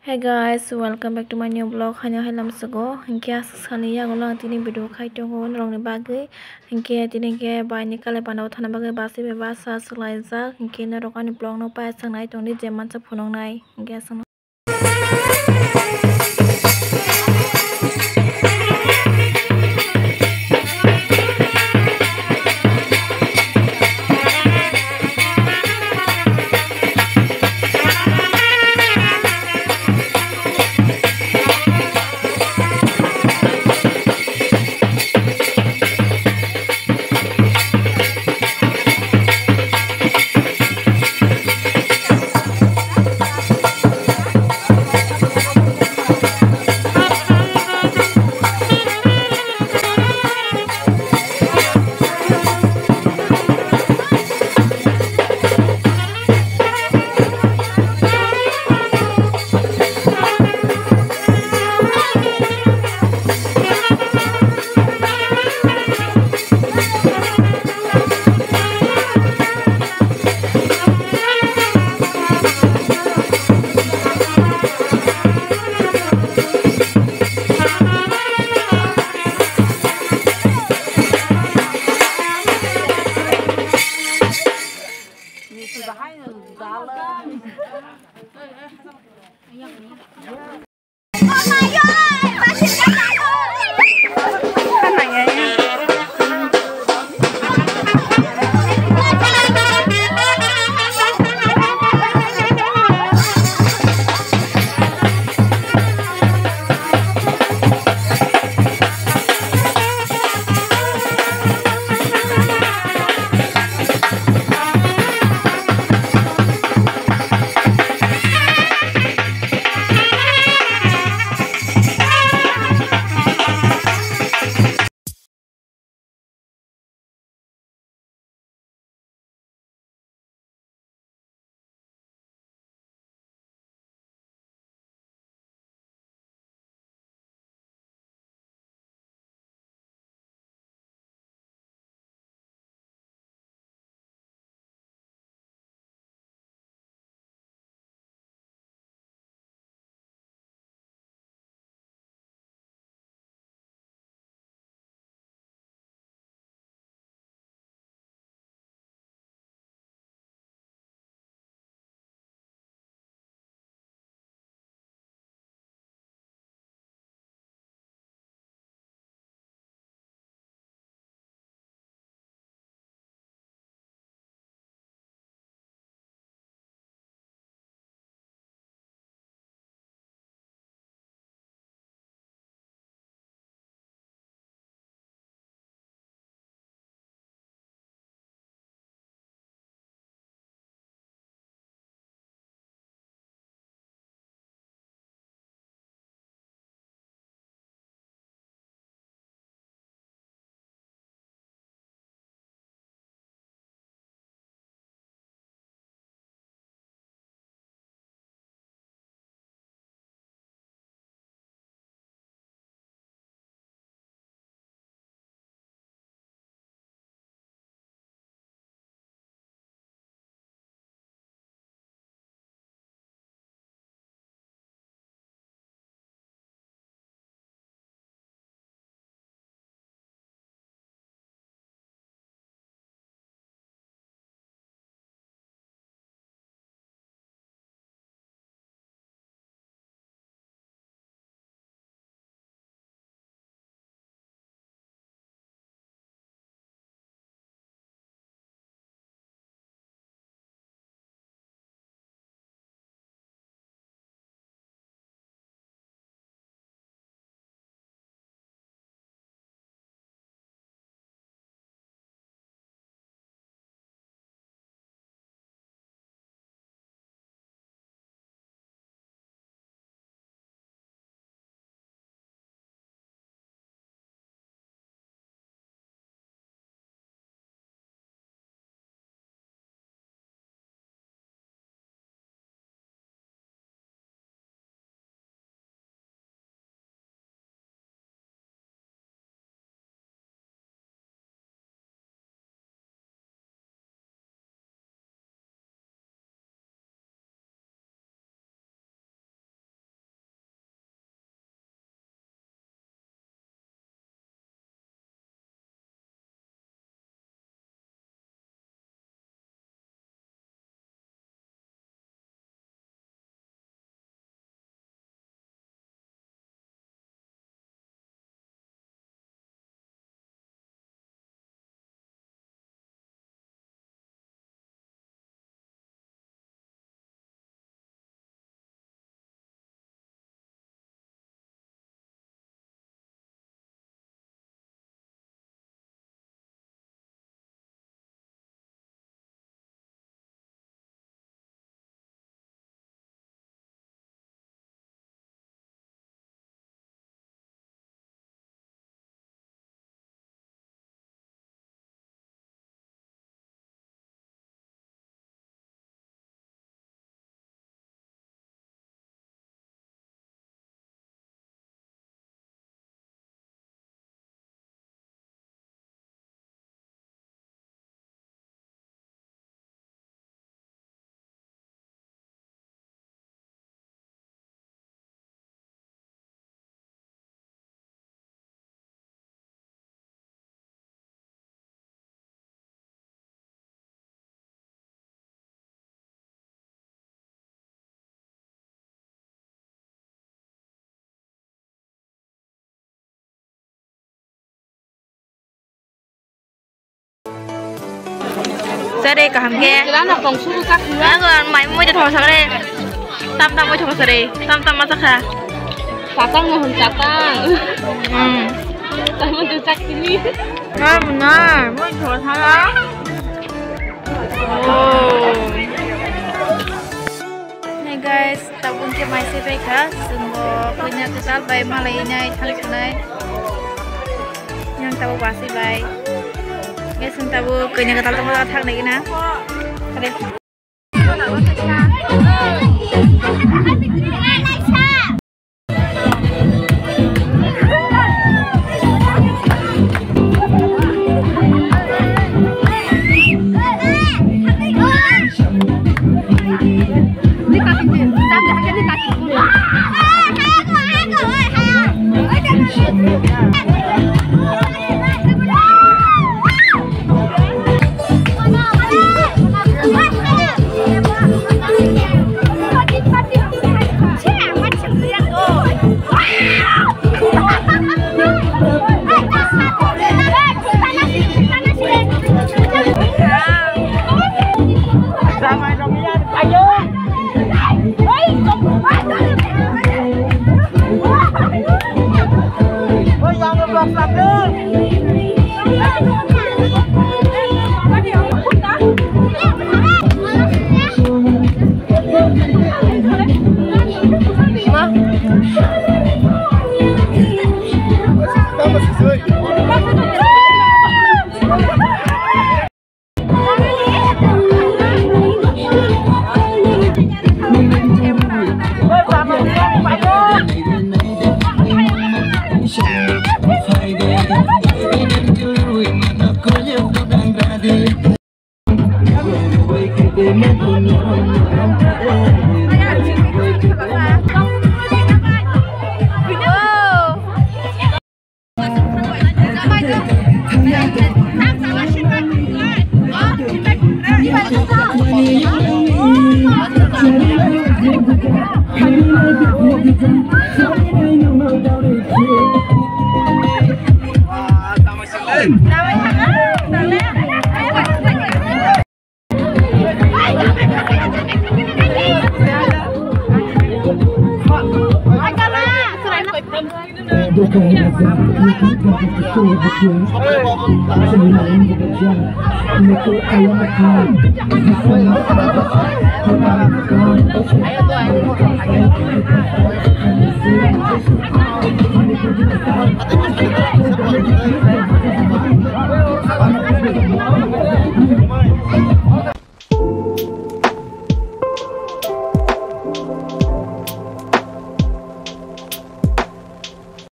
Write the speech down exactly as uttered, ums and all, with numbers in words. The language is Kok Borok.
Hey guys, welcome back to my new vlog. Haino hai lamsogo. Hinkhe aswk salni yago lang tini video khai tongo norokni bagwi. Hinkhe tini khe baini kale pano thana bagwi basi bai basa swlaijak. Hinkhe norok ani vlog no paisang nai tongdi je mansa phunuknai. Hinkhe aswkno. Sare kaham ke. Kira na kong suru kak kira. Ang ang mai moi de thong sakre. Tam tam moi thong sakre. Tam tam ma sakha. Tatang mo hon tatang. Hmm. Tamo de sak kini. Na na moi thong sakha. Oh. Hey guys, tabuk ke mai se bai kha. Sumbo kanya kwtal bai malai nai thang sunai. Yang tabuk wasi bai. Guys, tabuk kanya kwtal tamo thang nai na. Kare.